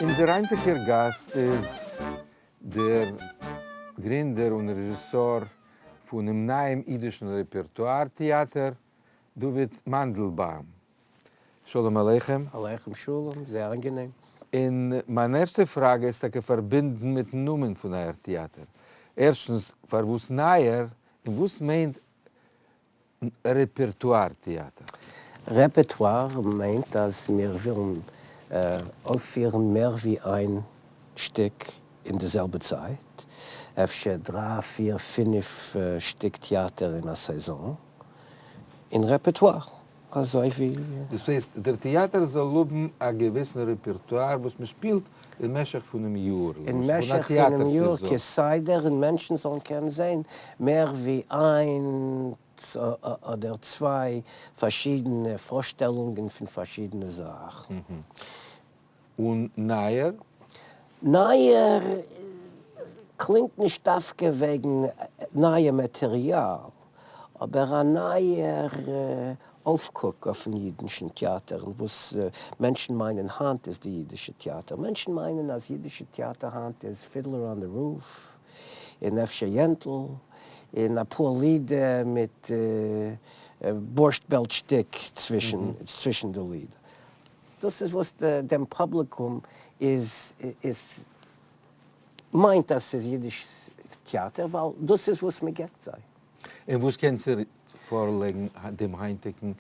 אונזער היינטיגער גאסט איז דער גרינדער און רעזשיסאר פונעם נייעם אידישן רעפערטואר טעאטער, דוד מאנדלבאום. שלום עליכם. עליכם שלום, זייער אנגענעם. און מיין ערשטע פראגע איז טאקע פארבינדן מיטן נאמען פון אייער טעאטער. ערשטנס, פארוואס נייער, און וואס מיינט רעפערטואר טעאטער? רעפערטואר מיינט אז מיר ווילן אויפפירן מער ווי איין שטיק אין די זעלבע צייט, אפשר דריי פיר פינף שטיק טעאטער אין א סעזאן, אין רעפערטואר, אזוי ווי. דאס הייסט דער טעאטער זאל האבן א געוויסן רעפערטואר וואס מען שפילט אין משך פונעם יאר, אין למשל פון א משך פונעם טעאטער יאר סעזאן. כסדר און מענטשן זאלן קענען זען מער ווי איינס אדער צוויי פארשידענע פארשטעלונגען פון פארשידענע זאכן. און נייער? נייער קלינגט נישט דווקא וועגן נייע מאטעריאל, אבער א נייער אויפקוק אויפן אידישן טעאטער און וואס מענטשן מיינען היינט איז די אידישע טעאטער. מענטשן מיינען אז אידישע טעאטער היינט איז Fiddler on the Roof און אפשר יענטל און אפאר לידער מיט בארשט בעלט שטיק צווישן די לידער. דאס איז וואס דעם פובליקום איז איז מיינט אז ס'איז אידיש טעאטער ווייל דאס איז וואס מ'געבט זיי. און וואס קענסטו פארלייגן דעם היינטיגן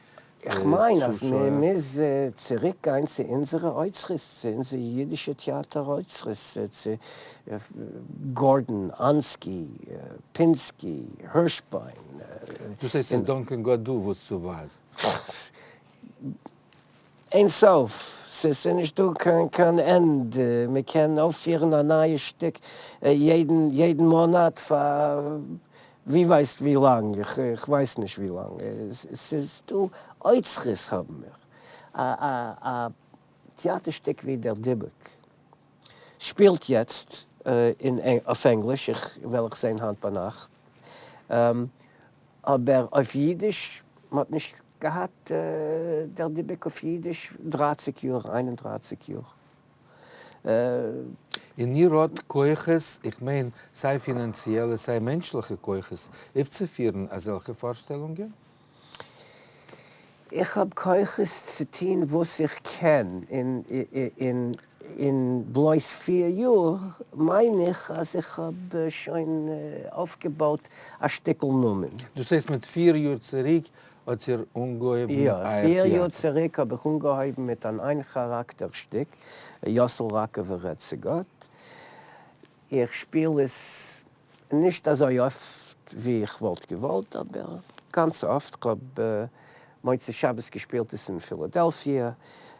איך מיין אז צושויער? מ'מוז צוריק גיין צו אונזערע אוצרות, צו אונזערע אידישע טעאטער אוצרות, צו גארדאן, אנסקי, פינסקי, הירשביין. דאס הייסט ס'איז דאנקען גאט דא וואס צו ווייזן. אין סוף, ס'איז נישט דא קיין ענד, מען קען אויפפירן א נייע שטיק יעדן יעדן מאנאט פאר ווי ווייסט ווי לאנג, איך ווייס נישט ווי לאנג, ס'איז דא אוצרות האבן מיר, א טעאטער שטיק ווי דער דיבוק שפילט יעצט אין אויף ענגליש, איך וועל איך זען היינט ביינאכט, אבער אויף אידיש, מען האט נישט געהאט דער דיבוק אויף אידיש דרייסיג יאר, 31 יאר. און איר האט כוחות, איך מיין סיי פינאנציעלע סיי מענטשליכע כוחות, אויפצופירן אזעלכע פארשטעלונגען? איך האב כוחות צו טוהן וואס איך קען, אין בלויז פיר יאר מיין איך אז איך האב שוין אויפגעבויט א שטיקל נאמען. דאס הייסט מיט פיר יאר צוריק האט איר אנגעהויבן יא, אייער פיר יאר טעאטער? צוריק האב איך אנגעהויבן מיט אן איין כאראקטער שטיק, יאסל ראקאווער רעדט צו גאט. איך שפיל עס נישט אזוי אפט ווי איך וואלט געוואלט, אבער גאנץ אפט. כ'האב מוצאי שבת געשפילט עס אין פילאדעלפיע,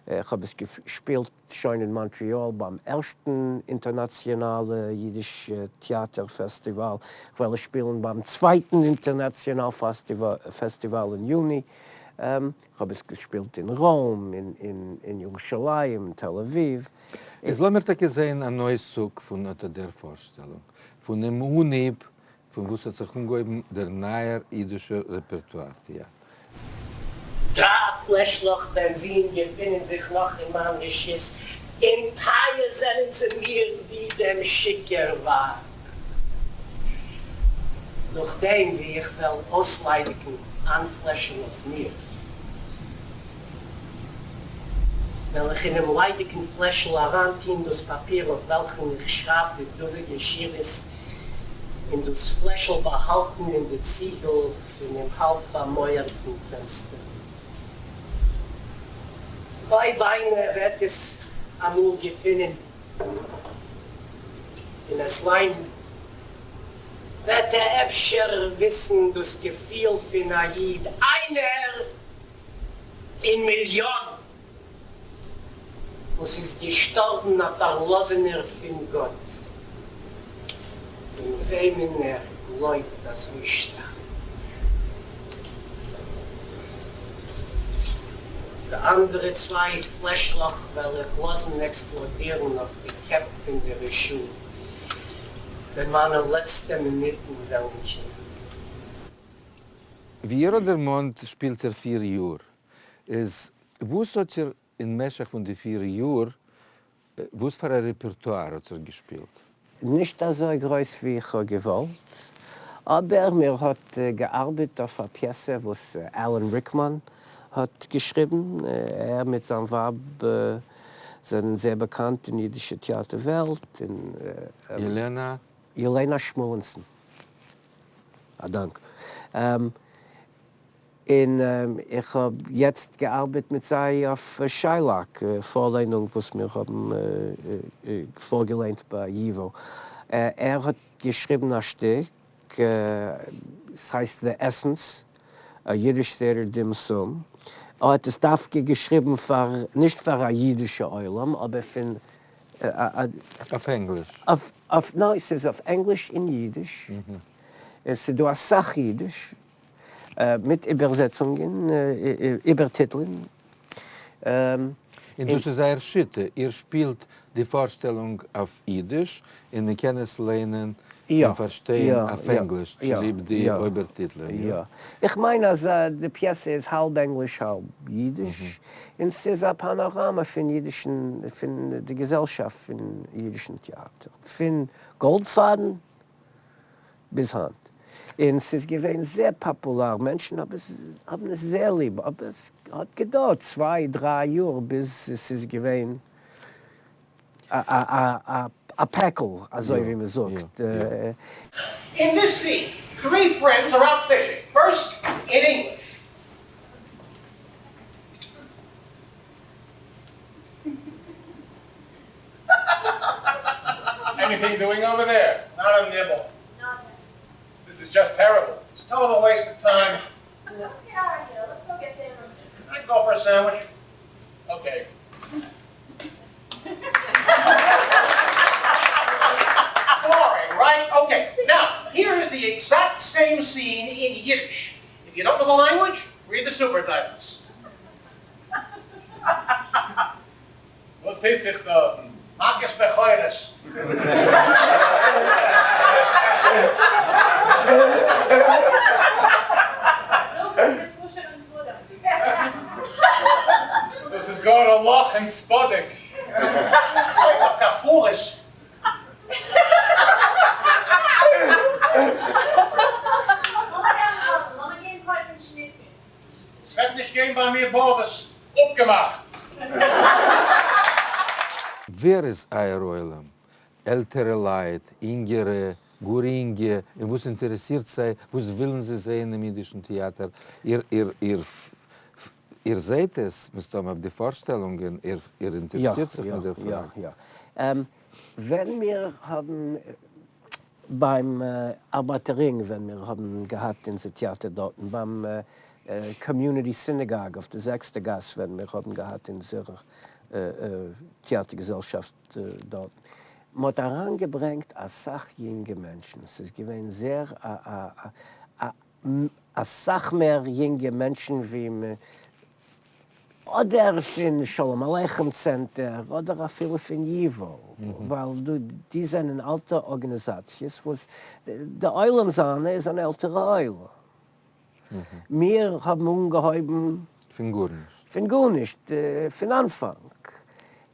כ'האב עס געשפילט שוין אין מאנטריאל ביים ערשטן אינטערנאציאנאלע אידיש טעאטער פעסטיוואל, כ'וועל עס שפילן ביים צווייטן אינטערנאציאנאל פעסטיוואל אין יוני, כ'האב עס געשפילט אין רוים, אין ירושלים, אין תל אביב. איז לאמיר טאקע זעהן אן אויסצוג פון אט דער פארשטעלונג, פונעם אנהייב פון וואס האט זיך אנגעהויבן דער נייער אידישער רעפערטואר טעאטער. דריי פלעשלעך בענזין געפינען זיך נאך אין מיין רשות, און טייער זענען זיי מיר ווי דעם שיכור ווייב. נאכדעם ווי איך וועל אויסליידיגן איין פלעשל אויף מיר, וועל איך אינעם ליידיגן פלעשל אריינטוהן דאס פאפיר אויף וועלכן איך שרייב די דאזיגע שורות, און דאס פלעשל באהאלטן אין די ציגל פונעם האלב-פארמויערטן פענסטער. אויב איינער וועט עס אמאל געפינען און עס ליינען, וועט ער אפשר וויסן דאס געפיל פון א איד איינער אין מיליאן וואס איז געשטארבן א פארלאזענער פון גאט, אין וועמען ער גלויבט אזוי שטארק. די אנדערע צוויי פלעשלעך וועל איך לאזן עקספלאדירן אויף די קעפ פון די רשעים ווען מיינע לעצטע מינוטן וועלן קומען. ווי איר האט דערמאנט שפילט ער פיר יאר. איז וואס האט איר אין משך פון די פיר יאר וואס פאר א רעפערטואר האט זיך געשפילט? נישט אזוי גרויס ווי איך האב געוואלט, אבער מיר האט געארבעט אויף א פיעסע וואס אלען ריקמאן האט געשריבן, ער מיט זיין ווייב זענען זייער באקאנט אין אידישע טעאטער וועלט, און. יעלענא? יעלענא שמואלענסאן. א דאנק. און איך האב יעצט געארבעט מיט זיי אויף שיילאק פארליינונג וואס מיר האבן פארגעליינט ביי ייווא. ער האט געשריבן א שטיק, ס'הייסט The Essence, a Yiddish Theatre Dim Sum. ער האט עס דווקא געשריבן פאר, נישט פאר א אידישע עולם, אבער פון א. אויף ענגליש? אויף, ניין, ס'איז אויף ענגליש און אידיש, און ס'איז דא אסאך אידיש. מיט איבערזעצונגען, איבערטיטלען. און דאס איז אייער שיטה, איר שפילט די פארשטעלונג אויף אידיש און מען קען עס ליינען און פארשטיין אויף ענגליש צוליב די אויבערטיטלען, יא? איך מיין אז די פיעסע איז האלב ענגליש האלב אידיש, און ס'איז א פאנאראמע פון אידישן, פון די געזעלשאפט פון אידישן טעאטער, פון גאלדפאדן ביז היינט, און ס'איז געווען זעהר פאפולאר, מענטשן האבן עס זעהר ליב, אבער עס האט געדויערט צוויי דריי יאר ביז ס'איז געווען א פעקל אזוי ווי מ'זאגט. In this scene, three friends are out fishing, first in English. Anything doing over there? Not a nibble. Nothing. This is just terrible. It's total waste of time. Let's get out of here. Let's go get sandwiches. I can go for a sandwich. Okay. Boring, right? Okay, now, here is the exact same scene in Yiddish. If you don't know the language, read the supertitles. וואס טוט זיך דארטן? מכות בכורות. דאס איז גאר א לאך אין ספאדיק. טויט אויף כפרות. ס'וועט נישט גיין ביי מיר בארוועס. אפגעמאכט! ווער איז אייער עולם? עלטערע לייט, אינגערע, גאר אינגע, און וואס אינטערעסירט זיי, וואס ווילן זיי זעהן אינעם אידישן טעאטער? איר איר איר איר זעהט עס מסתמא אויף די פארשטעלונגען, איר איר אינטערעסירט זיך מיט דער פראגע. יא יא. ווען מיר האבן ביים ארבאטער רינג ווען מיר האבן געהאט אונזער טעאטער דארטן, ביים community synagogue אויף די זעקסטע גאס ווען מיר האבן געהאט אונזער טעאטער געזעלשאפט דארטן, מען האט אריינגעברענגט אסאך יונגע מענטשן, ס'איז געווען זעהר א אסאך מער יונגע מענטשן ווי מ. אדער פון שלום עליכם צענטער, אדער אפילו פון ייווא, ווייל די זענען אלטע ארגאניזאציעס וואס די עולם זיינע איז אן עלטערע עולם. מיר האבן אנגעהויבן. פון גארנישט. פון גארנישט, פון אנפאנג.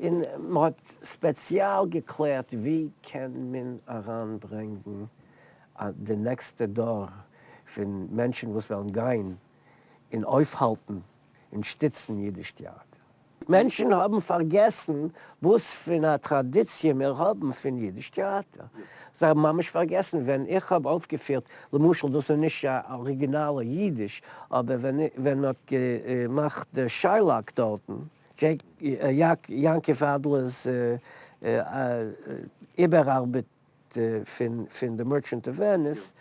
און מען האט ספעציעל געקלערט ווי קען מען אריינברענגן די נעקסטע דור פון מענטשן וואס וועלן גיין און אויפהאלטן און שטיצן אידיש טעאטער. מענטשן האבן פארגעסן וואס פון א טראדיציע מיר האבן פון אידיש טעאטער. זיי האבן ממש פארגעסן ווען איך האב אויפגעפירט, למשל דאס איז נישט א אריגינאלע אידיש, אבער ווען מען האט געמאכט די שיילאק דארטן, יעקב אדלער'ס איבערארבעט פון די Merchant of Venice,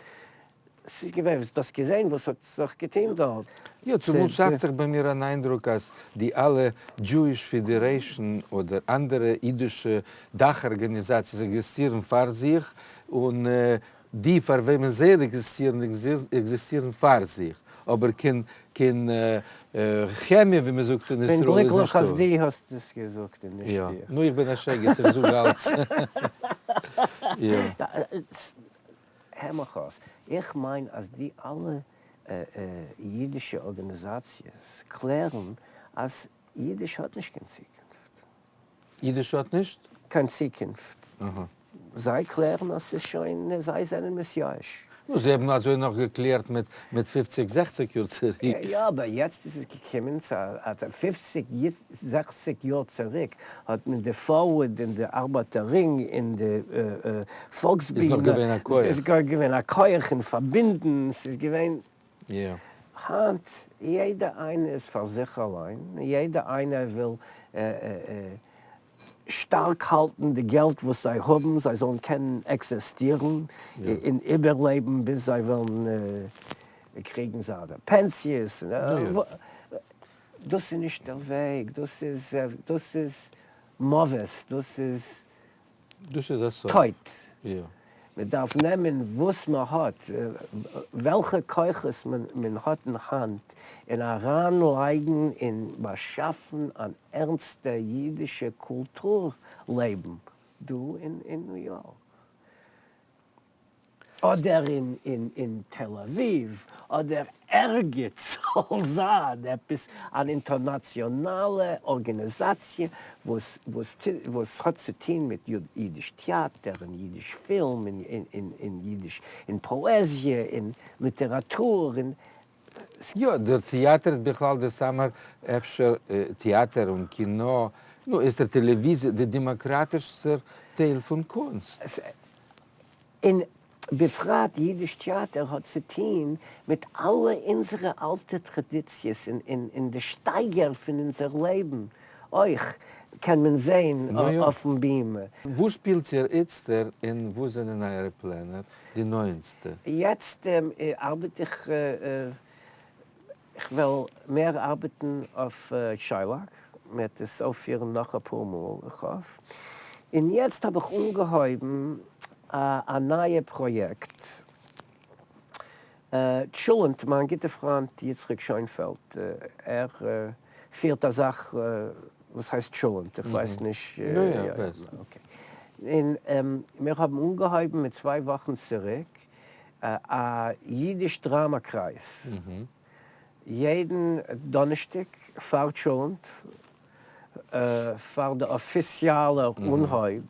ס'איז געווען, האסט דאס געזען וואס האט זיך געטון דארט? יא, צומאל שאפט זיך ביי מיר אן איינדרוק אז די אלע Jewish Federation אדער אנדערע אידישע דאך ארגאניזאציעס עקזיסטירן פאר זיך, און די פאר וועמען זיי עקזיסטירן עקזיסטירן פאר זיך, אבער קיין קיין כעמיע ווי מ'זאגט אין כ'בין ישראל איז גליקליך נישטא. אז דו האסט עס געזאגט און נישט יא, איך. נו איך בין א שייגעץ איך זאג אלץ. יא. הער מיך אויס, איך מיין אז די אלע אידישע ארגאניזאציעס קלערן אז אידיש האט נישט קיין צוקונפט. אידיש האט נישט? קיין צוקונפט. זיי קלערן אז ס'איז שוין, זיי זענען מתייאש. נו, זיי האבן אזוי נאך געקלערט מיט מיט פופציג זעכציג יאר צוריק. יא, אבער יעצט איז עס געקומען צו א פופציג זעכציג יאר צוריק האט מען די פארווארד און די ארבייטער רינג און די איז נאך פאלקסבינע, געווען א כח. ס'איז געווען א כח און פארבינדן, ס'איז געווען. יא. היינט יעדער איינער איז פאר זיך אליין, יעדער איינער וויל שטארק האלטן די געלט וואס זיי האבן, זיי זאלן קענען עקזעסטירן און איבערלעבן ביז זיי וועלן קריגן זייערע פענסיעס. דאס איז נישט דער וועג, דאס איז דאס איז מוות, דאס איז דאס איז א סוף. טויט. יא. מען דארף נעמען וואס מען האט, וועלכע כוחות מען האט אין האנט, און אריין לייגן אין באשאפן אן ערנסטע אידישע קולטור לעבן דא אין ניו יארק. אדער אין תל אביב, אדער ערגעץ זאל זיין עפעס אן אינטערנאציאנאלע ארגענעזאציע וואס וואס האט צו טוהן מיט אידיש טעאטער און אידיש פילם און אידיש און פאעזיע און ליטעראטור און. יא, דער טעאטער איז בכלל דער סאמער אפשר טעאטער און קינא, נו, איז דער טעלעוויזיע דער דעמאקראטישסטער טייל פון קונסט. און בפרט יידיש טעאטער האט צו טוהן מיט אלע אונזערע אלטע טראדיציעס און די שטייגער פון אונזער לעבן אויך קען מען זעהן אויפן בימה. וואו שפילט איר איצטער און וואס זענען אייערע פלענער די נאענטסטע? יעצט ארבעט איך, איך וועל מער ארבעטן אויף שיילאק, מ'וועט עס אויפפירן נאך אפאר מאל איך האף, און יעצט האב איך אנגעהויבן א נייע פראיעקט, טשולענט, מיין גוטע פריינט יצחק שוינפעלד, ער פירט א זאך וואס הייסט טשולענט, איך ווייס נישט, יא יא, ווייס. און מיר האבן אנגעהויבן מיט צוויי וואכן צוריק א אידיש דראמא קרייז, יעדן דאנערשטאג פאר טשולענט, פאר די אפיציאלע אנהויב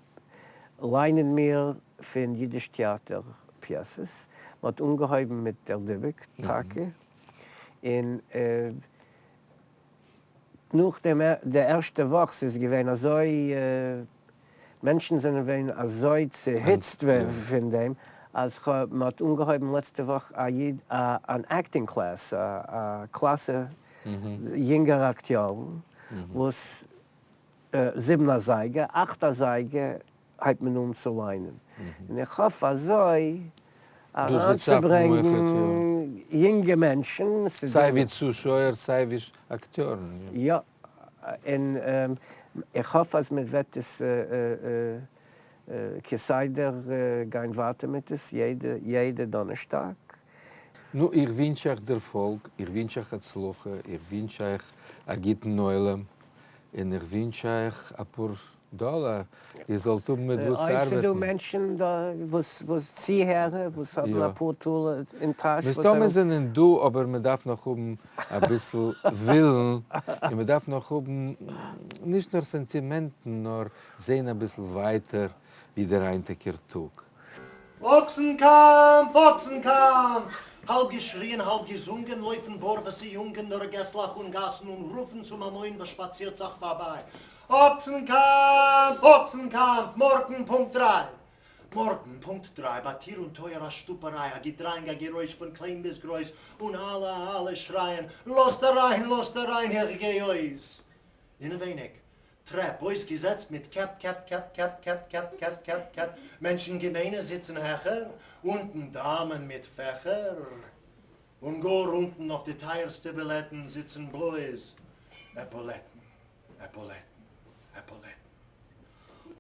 ליינען מיר פון אידיש טעאטער פיעסעס, מען האט אנגעהויבן מיט דער דיבוק טאקע, און נאך דעם די ערשטע וואך ס'איז געווען אזוי מענטשן זענען געווען אזוי צוהיצט פון דעם אז מען האט אנגעהויבן לעצטע וואך א אן acting class א קלאסע יונגערע אקטיארן וואס זיבן אזייגער אכט אזייגער הייבט מען אן צו ליינען, און איך האף אזוי אריינצוברענגן יונגע מענטשן. סיי ווי צושויער סיי ווי אקטיארן. יא, און איך האף אז מען וועט עס כסדר גיין ווייטער מיט עס יעדע דאנערשטאג. נו, איך ווינטש אייך דערפאלג, איך ווינטש אייך הצלחה, איך ווינטש אייך א גוטן עולם, און איך ווינטש אייך אפאר דאלאר, איר זאלט האבן מיט וואס אויב ס'איז דא ארבעטן. מענטשן דא וואס וואס צוהערער וואס האבן אפאר טאלער אין טאש וואס מסתמא זענען דא אבער מען דארף נאך האבן אביסל ווילן און מען דארף נאך האבן נישט נאר סענטימענטן נאר זעהן אביסל ווייטער ווי דער היינטיגער טאג. אָקסנקאַמף! אָקסנקאַמף! האַלב געשריען, האַלב געזונגען, לויפֿן באָרוועסע יונגען דורך געסלעך און גאַסן און רופֿן צום המון, וואָס שפּאַצירט זיך פֿאַרבײַ. אָקסנקאַמף! אָקסנקאַמף! מאָרגן פּונקט דרײַ! מאָרגן פּונקט דרײַ! בײַ טיר און טויער אַ שטופּערײַ, אַ געדראַנג, אַ גערויש פֿון קליין ביז גרויס, און אַלע, אַלע שרײַען, לאָזט אַרײַן! לאָזט אַרײַן! איך גיי אויס! אינעווייניק, טרעפ אויסגעזעצט מיט קעפ קעפ קעפ קעפ קעפ קעפ קעפ קעפ קעפ, מענטשן געמיינע זיצן העכער, אונטן דאמען מיט פעכער, און גאר אונטן אויף די טייערסטע בילעטן זיצן בלויז עפאלעטן, עפאלעטן, עפאלעטן.